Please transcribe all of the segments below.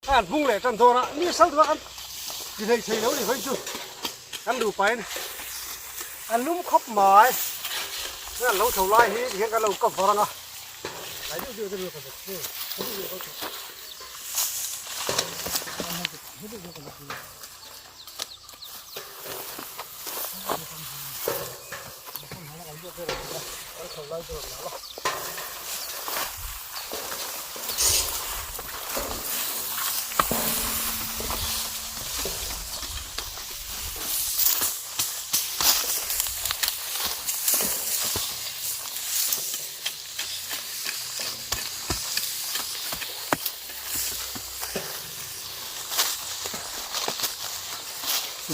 An hmung leh tan dawn a, mi sal duh a kan ti hlei thei lo ni vawiin chu kan luh pahin an lum khawp mai. An lo tho lai hi tihian kan lo cover ang a.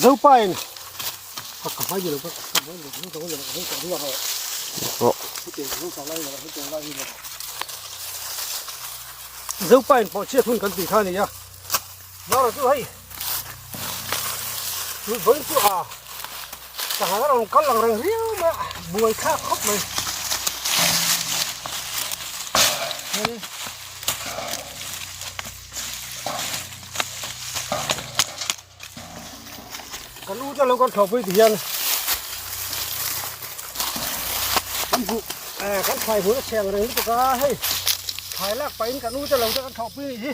Zopa in Zopa in pawh chhiat hun kan tih kha a ni a, Nara chu hei chu vawiin chu a sangha a rawn kal ang reng riau mai a, buai thlak khawp mai. Kan u te lo kan thlawhpui ti hian kan buh kan thlai hmun a chheng reng lutuk a hei thlai lak pahin kan u te lo te kan thlawhpui anih hi.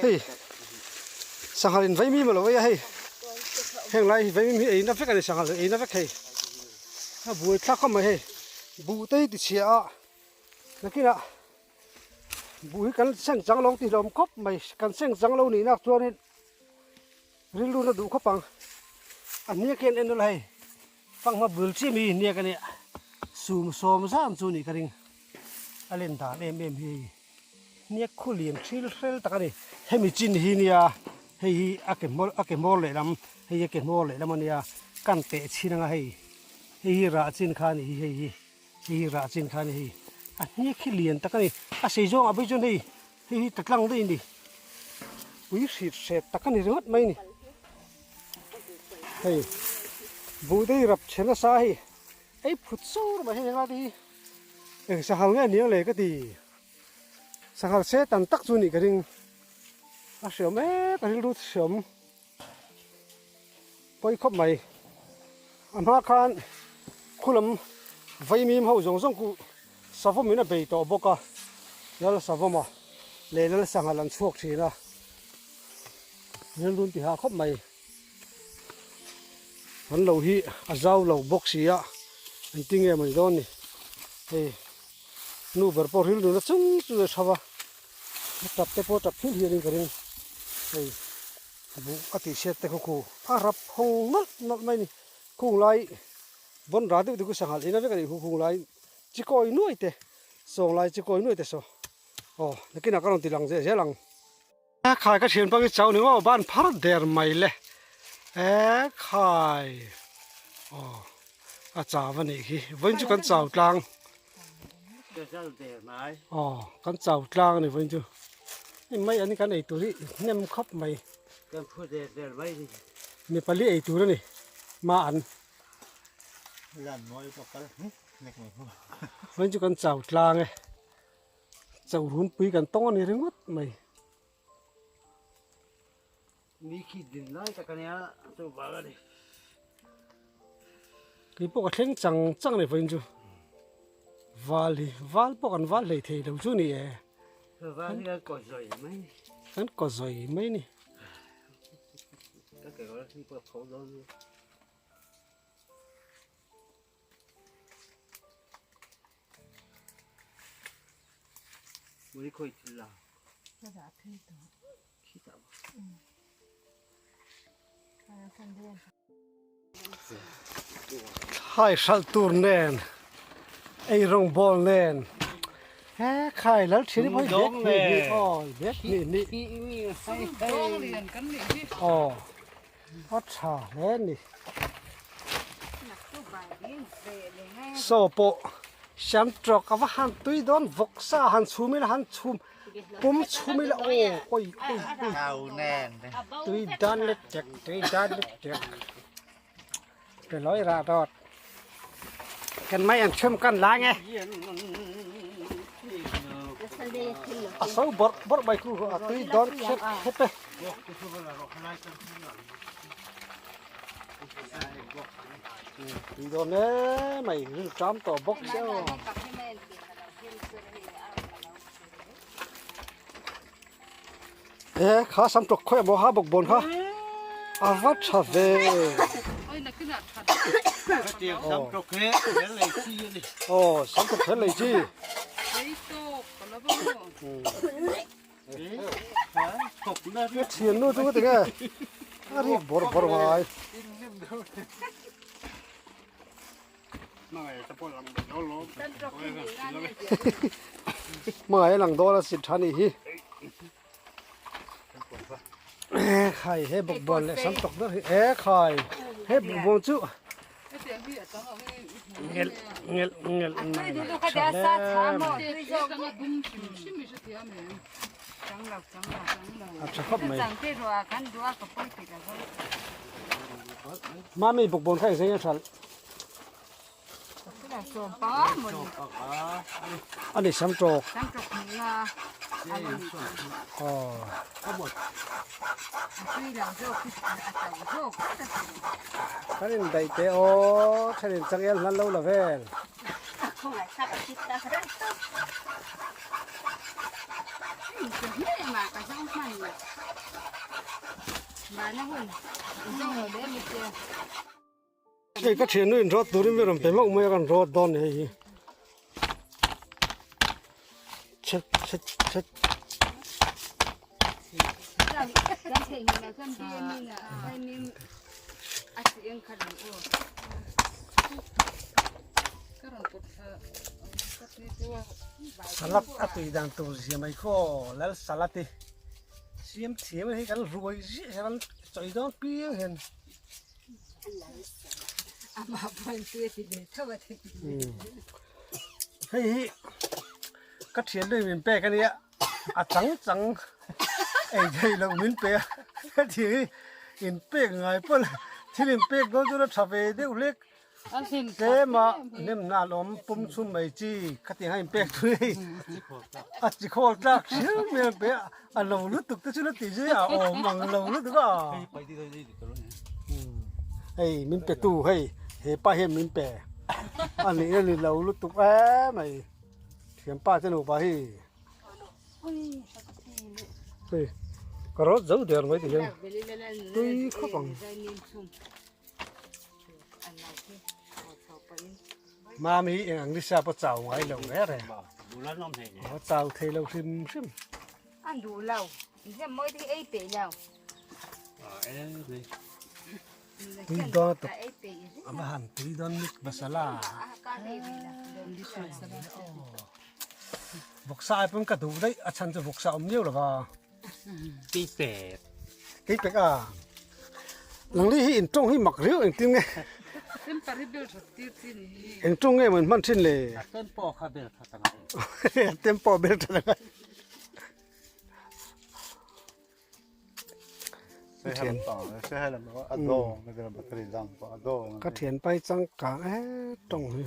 Hei sanghal in vaimim a lo ei a hei heng lai hi vaimim hi ei na vek a ni sanghal ei na vek hei a buai thlak khawp mai hei buh te hi ti chhia a nakinah buh hi kan seng chang lo tih hlawm khawp mai kan seng chang lo nih nak chuanin rilru na duh khawp ang a hniak hian en ula hei fanghma bul chi mi hniak a nia sum sawm zan chu nih ka ring a len dan em em hi hei. Hniak khu lian hril hrel tak a ni. Hemi chin hi nia hei hi a ke hmawr a ke hmawr lehlam hei hi a ke hmawr lehlam a nia kan teh chhin anga hei hei hi rah chin kha a ni hi hei hi hei hi rah chin kha a ni hei a hniak hi lian tak a ni a sei zawng ah phei chuan hei hei hi ta tlang daih a ni pui hrit hret tak a ni ringawt mai a ni hei buh te hi rap chhe nasa hei ei phut sur mai hei helai te hi eng sahal nge aniang le ka ti. Sanghal se tam tak chu nih ka ring a hriam mek a rilru hriam pawi khawp mai a hma khan khulam vaimim ho zawng zawng khu savawm in a bei tawh bawk a lal savawm a leh lal sanghal an chhuak thin a rilru an ti hah khawp mai an lo hi a zau lo bawk si a engtin nge maw ni dawn ni hei. Nu ber pawh rilru na chung chu a tha va, a tap te pawh tap thil hianin ka ring hei buh a tih chhiat te khaw khu a rap hawng nawlh nawlh mai a ni khung lai vawn rah deuh deuh chu sanghal ina vek a nih khu khung lai chi kawi nuai te sawng lai chi kawi nuai te saw aw nakinah ka rawn ti lang zeh zel ang. E khai ka thian pang hi chau ni maw ban phar der mai le e khai aw a chau a nih khi vawiin chu kan chau tlang aw kan chau tlang a ni vawiin chu hei mai an kan ei tur hi hnem khawp mai mi pali ei tur a ni ma an vawiin chu kan chau tlang e. Chauhrunpui kan tawng a ni ringawt mai. Mi khi din lai tak a nia chu vang a ni. Kei pawh ka thleng chang chang a ni vawiin chu. Val hi val pawh kan val hlei thei lo chu ni e. Val hi kan kaw zawi mai ni. Kan kaw zawi mai ni. Ka kekawr hi pawh a pho dawn nia. Thlai hralh tur nen ei rawng bawl nen he khai lal thin hi bek hnih hnih aw bek hnih hnih aw a tha hle a ni. Saw pawh siam tawk a va han tui dawn vawk sa han chhum ila han chhum pum chhum ila aw awi awi awi tui dan leh tek tui dan leh tek pe lawi rah dawt kan mai an chhum kan la nge a so bawrh bawrh mai khu a tui dawn khep khep e. Tui dawn e mai ril ṭam tawh bawk che aw. E kha sam tawk khawi amaw ha bawk bawn kha a va tha ve. Aw sam tawk kher lei chi. Ka thiannu chu ka ti nge a rik bawrh bawrh ngai. Hmangaih a lang dawn a sit tha nih hi. Khai he bawkbawn leh sam tawk ber hi e khai he bawkbawn chu ngelh ngelh ngelh mai tha hle mai a tha khawp mai mami bawkbawn kha engzeng nge hralh a ni sam tawk aw kan in daih teh aw then in changel hlan lo la vel. Hei ka thiannu in rawt turin mi rawn pe mauh mai a kan rawt dawn ni hei hi. Chhet chhet chhet. Salad a tui dan tur zia mai khaw lal salad hi siam thiam hei kan ruai ziah hian an chawi dawn piang hian. Hei hi ka thian lui min pek a nia a chang chang ei thei loh min pe a heti hi in pek ngai pawn thil in pek dawn chuan a tha ve deuh hlek tlem a hnemna a awm pum chhum mai chi khatiang a in pek chu hei a chi khawl tlak hriau mai a pe a a lo lutuk te chu la ti zui a awm ang lo lutuk a hei min pe tu hei hepa hian min pe a nih na ni lo lutuk em mai thianpa te nupa hi hei ka rawt zo der mai ti hian tui khawp ang. Mami hi eng ang nisa pawh chau ngai lo reng reng. A chau thei lo hrim hrim. An duh lo. Mawi te hi ei peih lo. Tui dawn a tuk. A va han tui dawn mit masala. Vawksa ai pawn ka duh daih a chhan chu vawksa awm miau lo va. Keipek. Keipek a. Langli hi in tawng hi mak riau engtin nge. Eng tawng nge maw in hman thin le. A tempo kha bel that angai. A tempo bel that angai. Ka thian pai changkang e tawng hi.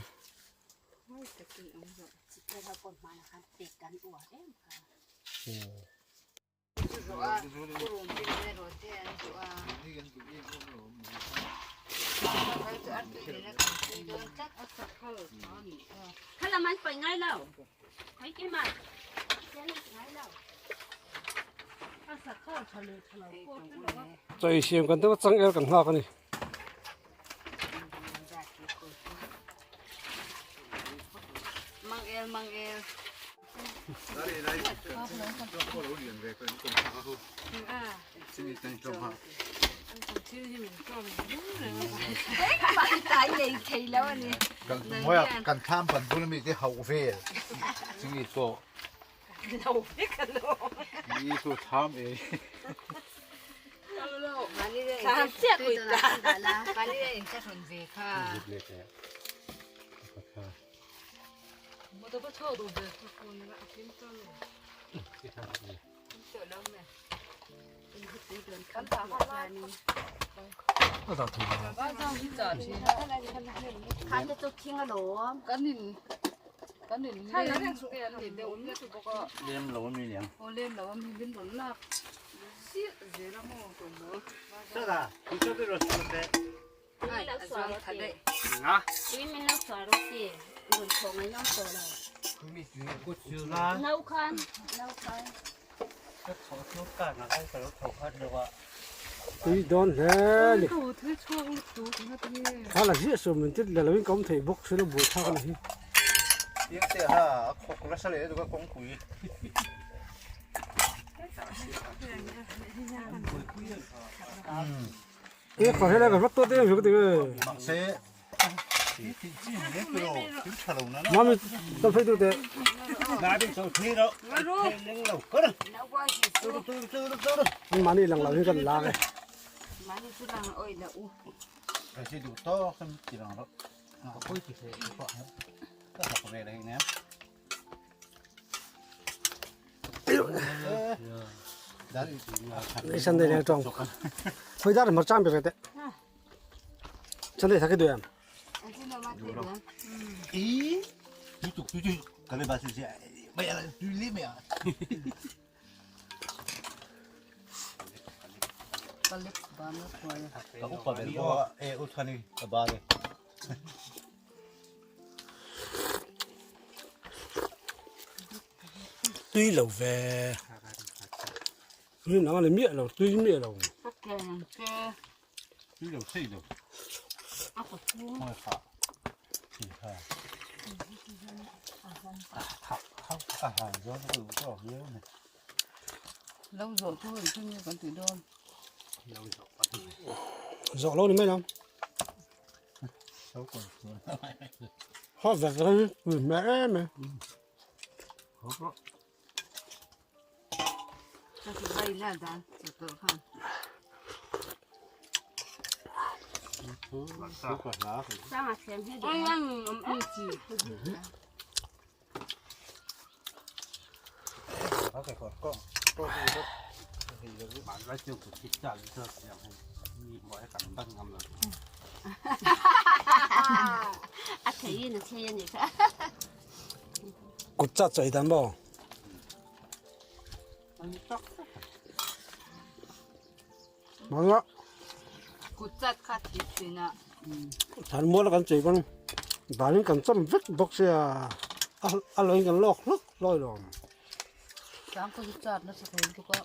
Chaw siam kan deuh a changel kan nghak a ni. Kan thlam pan bul ami te hauh vel chungi pawh ni chu thlam e. Tui dawn hle a ni. Thla la ziah suh min tit leh lovin ka awm thei bawk silo buai thlak a ni hi. E kawr helai ka vat tawh te em ka ti ve. Mami tam phei tu te. Mani lang lo hi kan lang e. Sunday leng tawng khoi dar mar chang be te Sunday thake du em Tui lo ve. Rin ang a ni miah lo, tui miah lo. Tui lo thei lo. Zawh lo ni mai lo. Hawt vek reng tui hmel em em. Kut chat chawi dan maw? Manga. Kut chat kha thi thin a. Than mual kan chei pawn danin kan chawm vek bawk sia a loin kan lawk hlawk hlawi lo. Tlang khaw hi chat nasa thei lutuk a.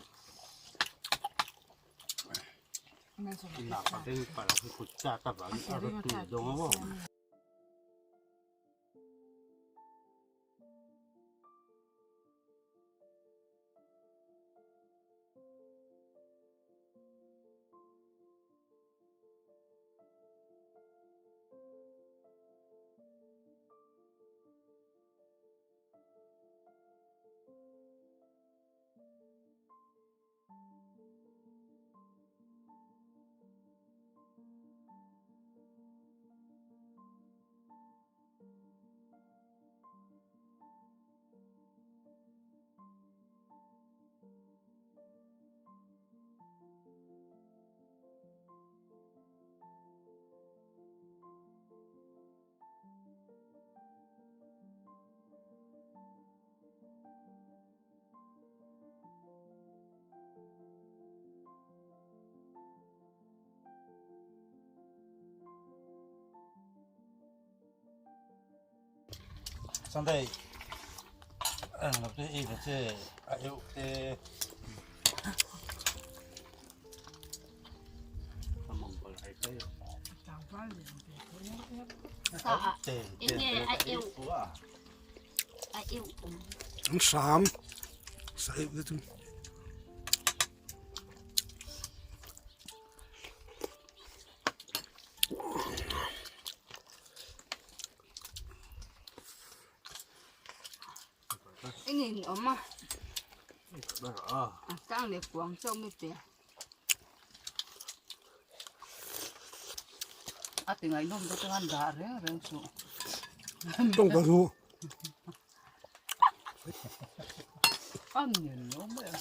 Sunday ang lo te ei ta che a eu te An hram sa eu te chu. Engin awm a a tlang leh kuang chauh mi pe. A ti ngaihnawm te chuan dah reng reng chu. Tawng ta chu. A nen lo mai a.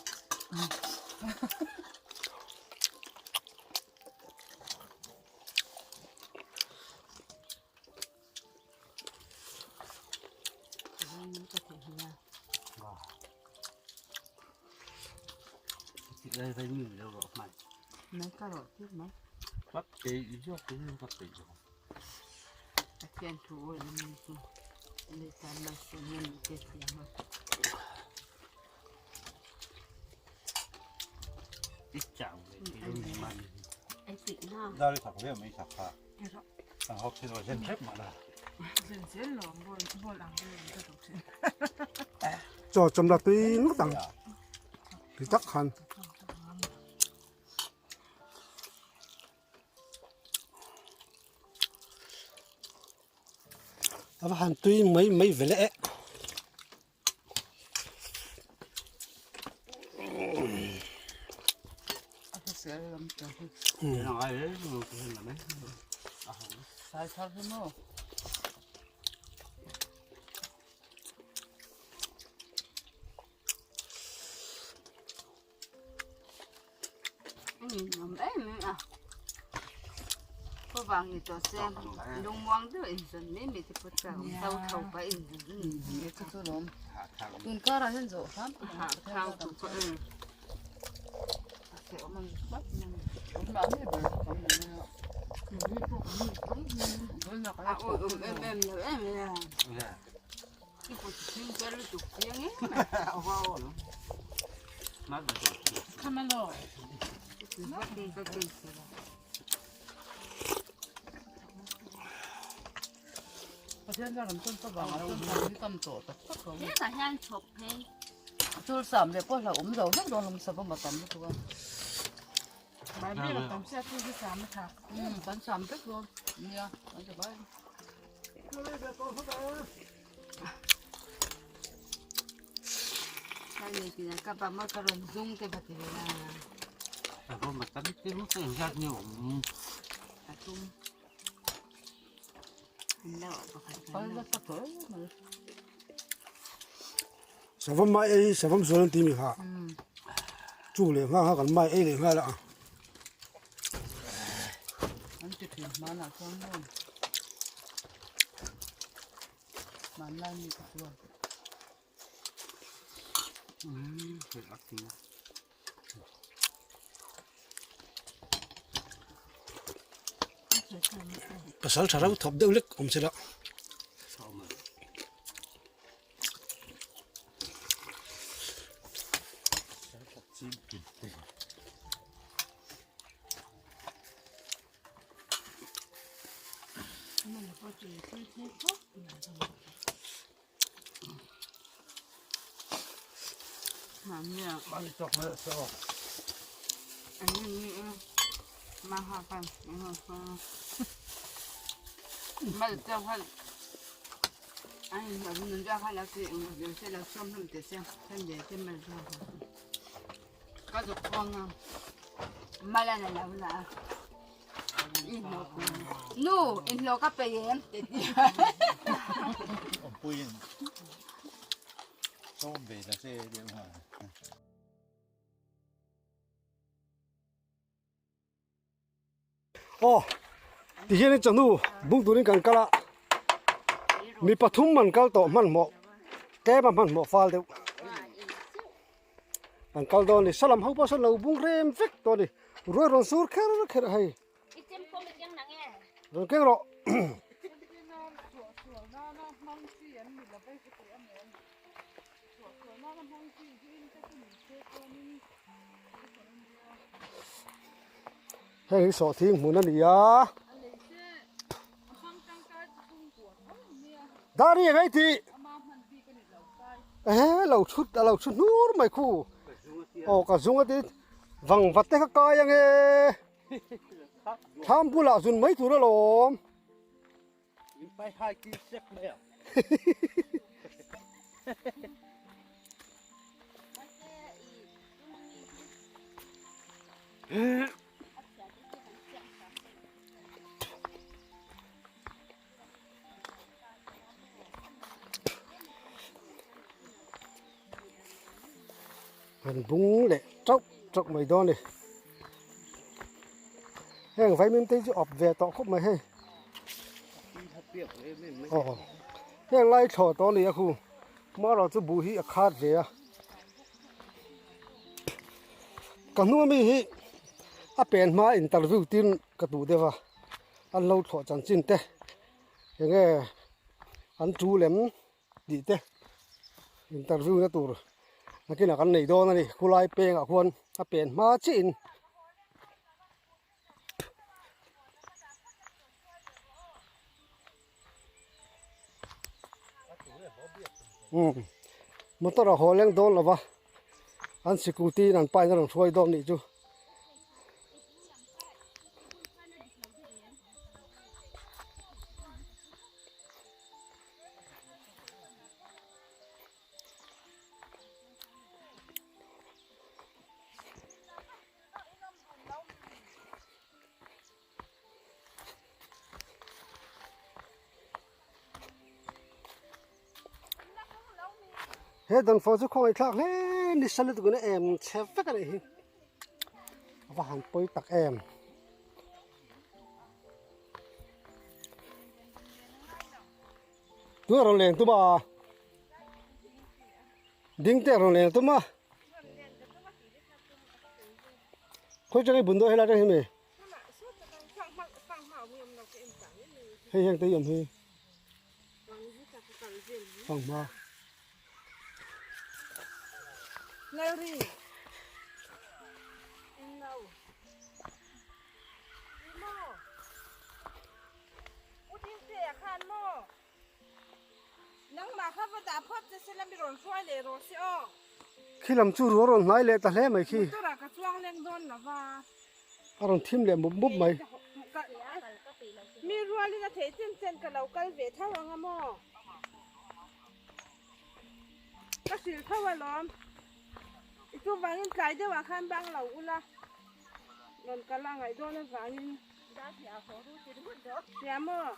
Chaw chawm la tui ngawt ang ti tak khan. A va han tui mai mai ve le eh. Savawm mai ei savawm sual an ti mi kha chu leh nghal kha kan mai ei leh nghal a. Pasal tha rau thawp deuh lek awm se la. Nu, inhlawh ka pe em? Awmpuiin sawm ve ta che deuh nghal. Aw tihian in chawhnu bung turin kan kal a mi pathum an kal tawh hmanhmawh tlem a hmanhmawh fal deuh an kal dawn a ni salam ho pawh sawn lo bung rem vek tawh a ni ruai rawn sur kher kher a hei rawn keng rawh. Heng hi sawhthing hmun a ni a. Dari eng ei tih. Ehe lo thut a lo thu hnur mai khu. Aw ka zung a ti vang vat te kha kai ange. Thlam bulah zun mai tur alawm. An bung leh tauh tauh mai dawn a ni heng vaimim te hi chu awp ve tawh khawp mai hei aw heng lai thlawh tawh a ni a khu hmarawh chu buh hi a khat ve a ka hnung ami hi a pen hma interview tin ka duh deuh a an lo thlawh chanchin te enge an tu lem tih te interview na tur nakinah kan nei dawn a ni khulai pengah khuan a pen hma chiah in. Umm motor a haw leng dawn lo va an scooty in an pain a rawn hruai dawn nih chu. He dawnfawh chu khawngaih thlak hle nisa lutuk in a em chhe vek a nih hi a va han pawi tak em. Tuna rawn leng tum a ding te rawn leng tum a khawi chang i bun dawn helai atang hi mi hei heng te hi awm hi fanghma. Khi lam chu ruah rawn hnai leh ta hle mai khi. A rawn thim leh mup mup mai. Ka hrilh tho alawm. I chuvangin tlai deuhah khan bang lo ula, rawn kal a ngaih dawn avangin hria maw?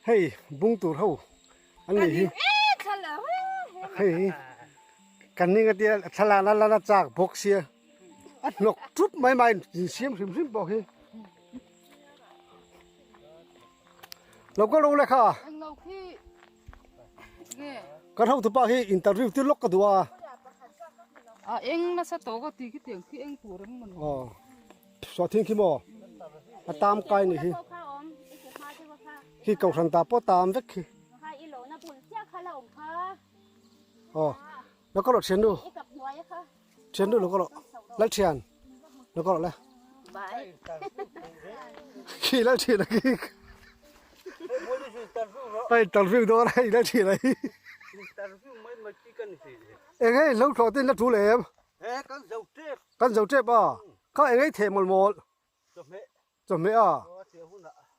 Hei bung tur ho an ni hi. Hei kan ning atia thlalak la la chak bawk sia a hnawk thup mai mai insiam hrim hrim pawh hi. Lo kal rawh le kha. Englo khi nge. Kan hotu pa hi interview tir lawk ka duh a. A eng nasa tawh ka ti khi tiang khi eng tur em maw ni. Aw sawhthing khi maw a tam kai ni hi. Khi kohhran ta pawh tam vek khi. Aw lo kal rawh thiannu. Thian duh lo ka rawh. Lal thian. Lo ka rawh le. Khi lal thian a khi. Hei interview dawn hei lal thian a hi. Eng hei lo thlawh te in la tul em? Kan zo tep a. Kha eng hei theh mawlh mawlh. Chawhmeh a.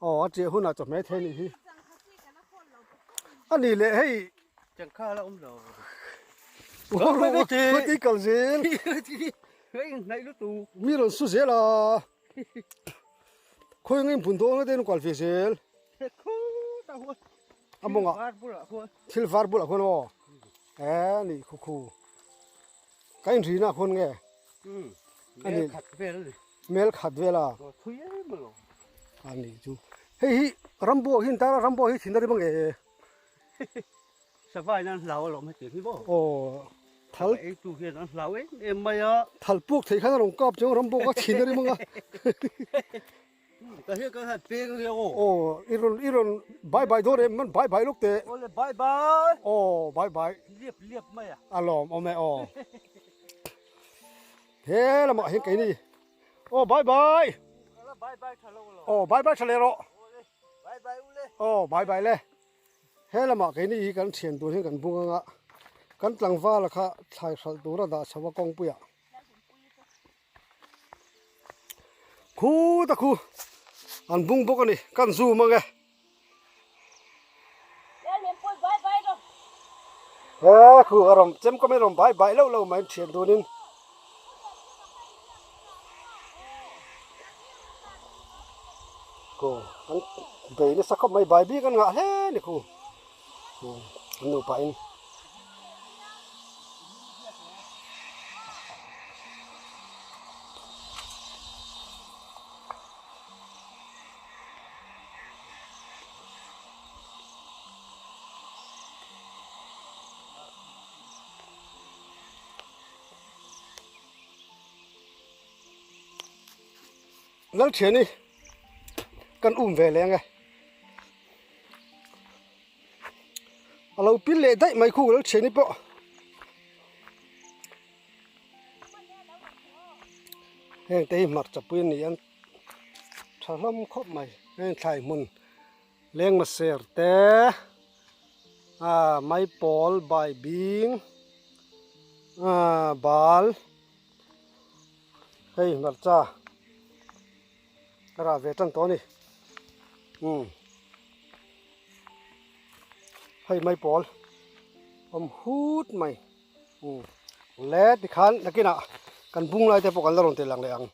Aw a chiah hunah chawhmeh thei anih hi. A nih leh hei. Changkha la awm lo. Khuti kal zel. Mi rawn su zel a. Khawi ngei bun dawn te kual ve zel. A mawngah thil var bulah khuan aw. E ni khu khu. Ka inrina khuan nge. A ni. Mel khat vel a. A ni chu. Hei hi rambo hi tara rambo hi thin a rim ange. Savai nan hlau alawm heti hi maw. Aw thal ei tu hian an hlau em em mai a. Thal puk thei khan a rawn kap chuan rambo kha thin a rim anga. Ka hian ka han peng ania aw. Aw i rawn i rawn bye bye dawn em man bye bye lawk teh. Awle bye bye. Aw bye bye. Liap liap mai a. A lawm awm e aw. He lamah hian keini aw bye bye aw bye bye tha leh rawh aw bye bye le he lamah keini hi kan thian tur hian kan bung anga kan tlangvala kha thlai hralh tura dah chho a kawngpuiah khuta khu an bung bawk a ni kan zoom ang e. He khu a rawn chem kawm in a rawn bai bai loh loh mai thian dunin khu an bei nasa khawp mai bai bik an ngah hle a ni khu an nupa in. Lalthiani kan um ve leng e a lo pil leh daih mai khu Lalthiani pawh. Heng te hi hmarcha pui a ni a tha hlawm khawp mai heng thlai hmun lengma ser te ah maipawl baibing ah bal hei hmarcha a rah ve tan tawh a ni umm hei maipawl awm hut mai. Umm le tikhan nakinah kan bung lai te pawh kan la rawn tel ang leh ang.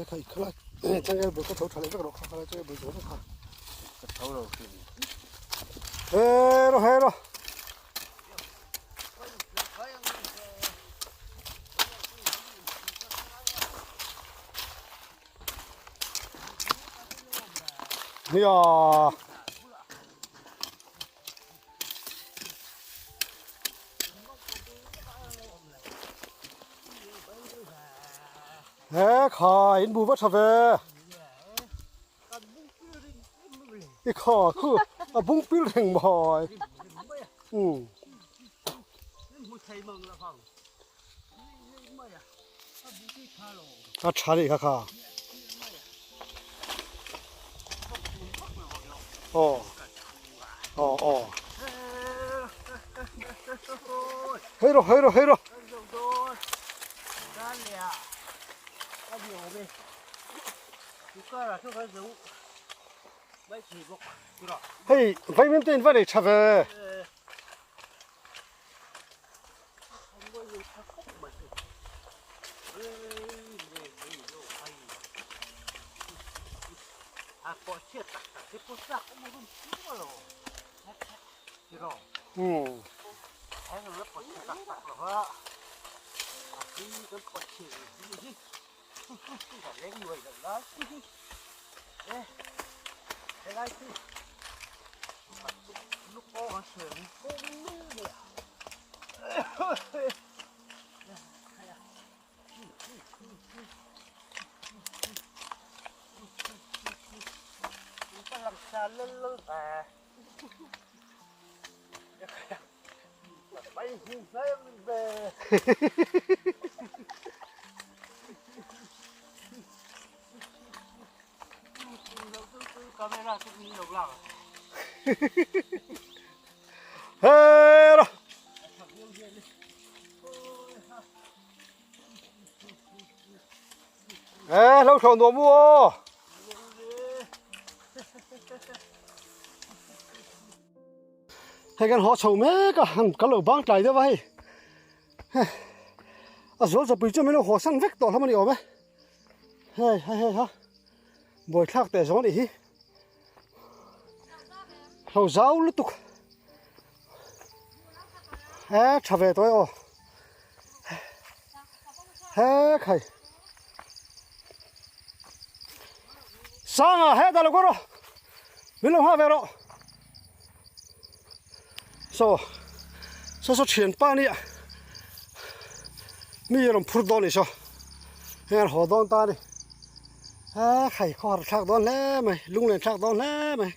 Kha i khala changel bul ka tho tha leh vek rawh kha khala changel bul zawh vek kha. Ka tho lo hrim. Hero hero. Nia. He kha in bu va tha ve. I kha khu a bung pil reng mai. Um. A tha nih kha kha. Aw. Aw aw. Hei rawh hei rawh hei rawh. Hei vaimim te in va nei tha ve. Um. Hera. Ê, lâu tròn đồ mua. Hei kan haw chho mek a, han kan lo bang tlai deuh a hei. A zual chawpui chu min lo haw san vek tawh hlawm a ni awm e. Hei hei hei ha buaithlak teh zawng a nih hi. Hlo zau lutuk. E tha ve tawh e aw. He khai. Sanga he ta lo ko rawh. Min lo nghah ve rawh. Saw saw saw thian pa nia. Mi rawn phur dawn ni saw. Heng an haw dawn ta a ni. He khai khawhar thlak dawn hle mai lunglen thlak dawn hle mai.